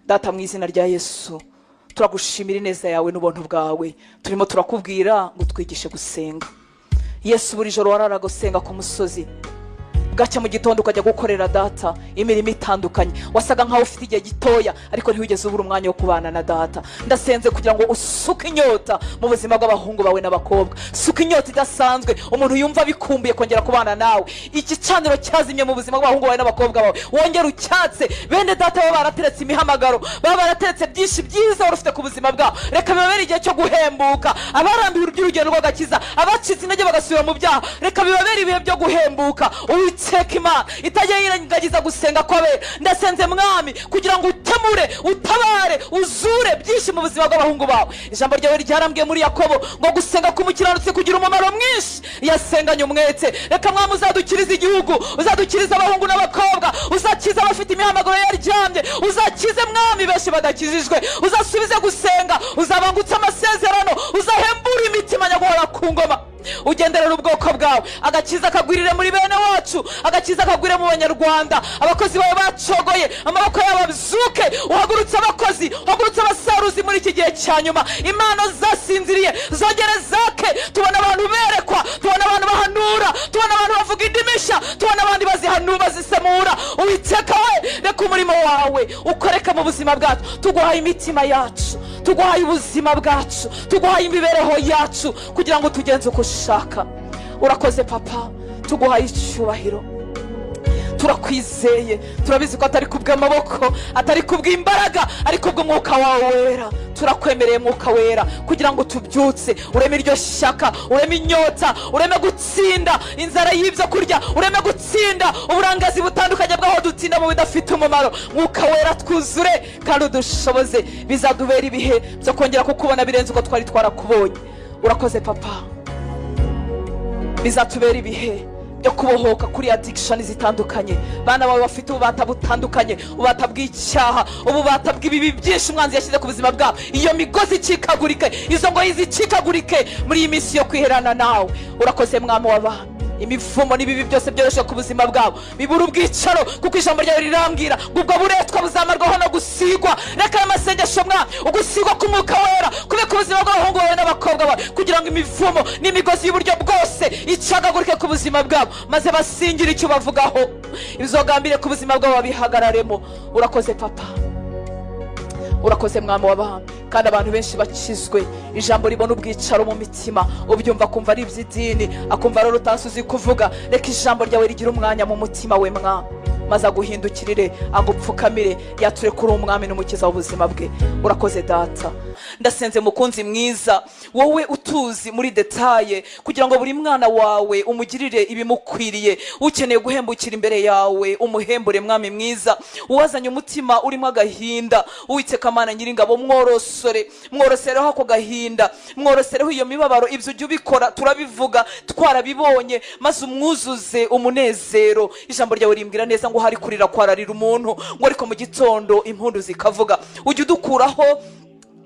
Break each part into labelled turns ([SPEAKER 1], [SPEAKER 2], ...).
[SPEAKER 1] Data, mu izina rya Yesu, turagushimira ineza yawe n'ubuntu bwawe. Turimo turakubwira ngo twigishe gusenga. Yesu, buri joro wararaga usenga ku musozi, bwacya mu gitondo ukajya gukorera Data imirimo itandukanye. Wasaga nkaho ufite igihe gitoya, ariko ntiwigeze ubura umwanya wo kubana na Data. Ndasenze kugira ngo usuke inyota mu buzima bw'abahungu bawe n'abakobwa. Suka inyota idasanzwe, umuntu yumva bikumbuye kongera kubana nawe. Igicaniro cyazimye mu buzima bw'abahungu bawe n'abakobwa bawe, wongere ucyatse. Bene Data baba barateretse imihamagaro, baba barateretse byinshi byiza wari ufite ku buzima bwabo, reka bibabere igihe cyo guhembuka. Abarambiwe iby'urugendo rw'agakiza, abacitse intege bagasubira mu byaha, reka bibabere ibihe byo guhembuka. Uwiteka Imana itajya yirengagiza gusenga kw'abera, ndasenze Mwami kugira ngo utemure, utabare, uzure byinshi mu buzima bw'abahungu bawe. Ijambo ryawe ryarambwiye muri Yakobo ngo gusenga k'umukiranutsi kugira umumaro mwinshi iyo asenganye umwete. Reka Mwami uzadukiriza igihugu, uzadukiriza abahungu n'abakobwa, uzakiza abafite imihamagaro yaryamye, uzakize Mwami benshi badakijijwe, uzasubize gusenga, uzabangutse amasezerano, uzahembura imitima. Nyaguhora ku ngoma, ugenderera ubwoko bwawe. Agakiza kagwirire muri bene wacu, agakiza kagwire mu Banyarwanda. Abakozi bawe bacogoye, amaboko yabo abyuke. Uhagurutse abakozi, uhagurutse abasaruzi muri iki gihe cya nyuma. Impano zasinziriye zongere zake. Tubona abantu berekwa, tubona abantu bahanura, tubona abantu bavuga indimi nshya, tubona abandi bazihanura, bazisemura. Uwiteka we, reka umurimo wawe ukoreke mu buzima bwacu. Tuguhaye imitima yacu, tuguhaye ubuzima bwacu, tuguhaye imibereho yacu kugira ngo tugenze uko ushaka. Urakoze Papa, tuguhaye icyubahiro. Turakwizeye, turabizi ko atari kubw'amaboko, atari kubw'imbaraga, ariko kubw'Umwuka wawe Wera. Turakwemereye Mwuka Wera kugira ngo tubyutse, ureme iryo shyaka, ureme inyota, ureme gutsinda inzara y'ibyo kurya, ureme gutsinda uburangazi butandukanye bw'aho dutsinda mu bidafite umumaro. Mwuka Wera, twuzure kandi udushoboze. Bizadubera ibihe byo kongera kukubona birenze uko twari twarakubonye. Urakoze Papa. Bizatubera ibihe byo kubohoka kuri addiction zitandukanye. Bana bawe bafite ububata butandukanye, ububata bw'icyaha, ububata bw'ibibi byinshi umwanzi yashyize ku buzima bwabo, iyo migozi icikagurike, izo ngoyi zicikagurike muri iyi minsi yo kwiherana nawe. Urakoze Mwami w'abantu. Imivumo n'ibibi byose byoroshye ku buzima bwabo bibura ubwicaro, kuko ijambo ryawe rirambwira ngo ubwo buretwa buzamarwaho no gusigwa. Reka aya masengesho mwa ugusigwa k'Umwuka Wera kube ku buzima bw'abahungu bawe n'abakobwa bawe, kugira ngo imivumo n'imigozi y'uburyo bwose icagagurike ku buzima bwabo, maze basingire icyo bavugaho, ibizogambire ku buzima bwabo babihagararemo. Urakoze Papa, urakoze Mwami w'abami. Kandi abantu benshi bakizwe, ijambo ribona ubwicaro mu mitima. Ubyumva akumva ari iby'idini, akumva rero utasuzi kuvuga. Reka ijambo ryawe rigira umwanya mu mutima we Mwami, maze aguhindukirire, agupfukamire, yature kuri Umwami n'Umukiza w'ubuzima bwe. Urakoze Data. Ndasenze mukunzi mwiza, wowe utuzi muri détail, kugira ngo buri mwana wawe umugirire ibimukwiriye. Ukeneye guhembukira imbere yawe, umuhembure Mwami mwiza. Uwazanye umutima urimo agahinda, Uwiteka Mana Nyiringabo, mworosore, mworosereho ako gahinda, mworosereho iyo mibabaro. Ibyo ujya ubikora, turabivuga twarabibonye, maze umwuzuze umunezero. Ijambo ryawe rimbwira neza ngo hari kurira kwararira umuntu, ngo ariko mu gitondo impundu zikavuga. Ujya udukuraho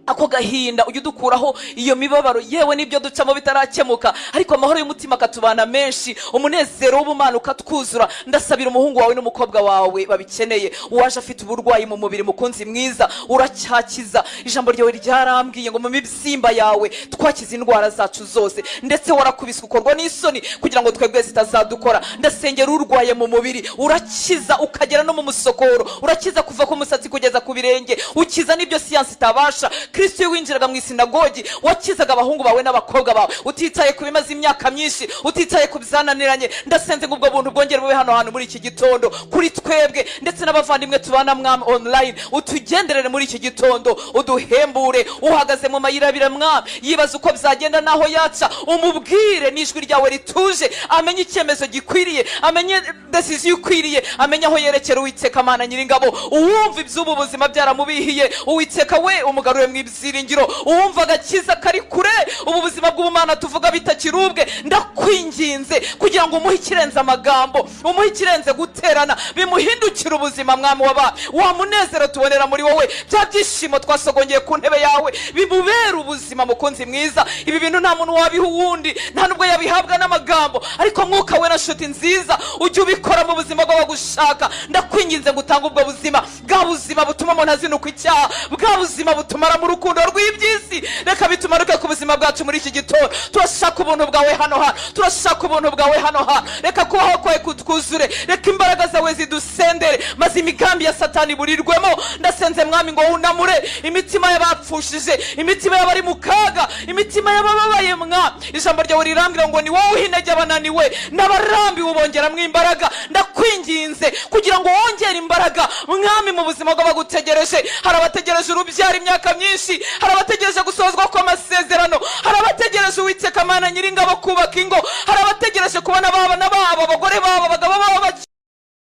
[SPEAKER 1] ako gahinda, ujya udukuraho iyo mibabaro, yewe n'ibyo ducamo bitarakemuka, ariko amahoro y'umutima akatubana menshi, umunezero w'ubumana ukatwuzura. Ndasabira umuhungu wawe n'umukobwa wawe babikeneye. Uwaje afite uburwayi mu mubiri, mukunzi mwiza, uracyakiza. Ijambo ryawe ryarambwiye ngo mu mibyimba yawe twakize indwara zacu zose, ndetse warakubiswe ukorwa n'isoni kugira ngo twebwe zitazadukora. Ndasengera urwaye mu mubiri. Urakiza ukagera no mu musokoro, urakiza kuva ku musatsi kugeza ku birenge, ukiza n'ibyo siyansi itabasha. Kristo, iyo winjiraga mu isinagogi, wakizaga abahungu bawe n'abakobwa bawe, utitaye ku bimaze imyaka myinshi, utitaye ku byananiranye. Ndasenze ngo ubwo buntu bwongere bube hano hantu muri iki gitondo kuri twebwe ndetse n'abavandimwe tubana Mwami online. Utugenderere muri iki gitondo, uduhembure. Uhagaze mu mayira abiri Mwami, yibaza uko byagenda n'aho yaca, umubwire n'ijwi ryawe rituje, amenye icyemezo gikwiriye, amenye décision ikwiriye, amenye aho yerekera. Uwiteka Mana Nyiringabo, uwumva iby'ubu buzima byaramubihiye, Uwiteka we, umugarure mu ibyiza. ibyiringiro, uwumva agakiza kari kure, ubu buzima bw'ubumana tuvuga bitakiri ubwe, ndakwinginze kugira ngo umuhe ikirenze amagambo, umuhe ikirenze guterana, bimuhindukire ubuzima. Mwami w'abami, wa munezero tubonera muri wowe, bya byishimo twasogongeye ku ntebe yawe, bimubere ubuzima. Mukunzi mwiza, ibi bintu nta muntu wabiha uwundi, nta nubwo yabihabwa n'amagambo, ariko Mwuka we na nshuti nziza ujye ubikora mu buzima bw'abagushaka. Ndakwinginze ngo utange ubwo buzima, bwa buzima butuma umuntu azinukwa icyaha, bwa buzima butumara mu rukundo rw'iby'isi. Reka bitumanuke ku buzima bwacu muri iki gitondo. Turashaka ubuntu bwawe hano hano, turashaka ubuntu bwawe hano hano. Reka kubaho kwawe kutwuzure, reka imbaraga zawe zidusendere, maze imigambi ya Satani iburirwemo. Ndasenze, Mwami, ngo wunamure imitima y'abapfushije, imitima y'abari mu kaga, imitima y'abababaye. Mwa ijambo ryawe rirambwira ngo ni wowe uha intege abananiwe, n'abarambiwe ubongeramo imbaraga. Ndakwinginze kugira ngo wongere imbaraga, Mwami, mu buzima bw'abagutegereje. Hari abategereje urubyaro imyaka myinshi, hari abategereje gusohozwa kw'amasezerano, hari abategereje, Uwiteka Mana Nyiringabo, kubaka ingo, hari abategereje kubona abana babo.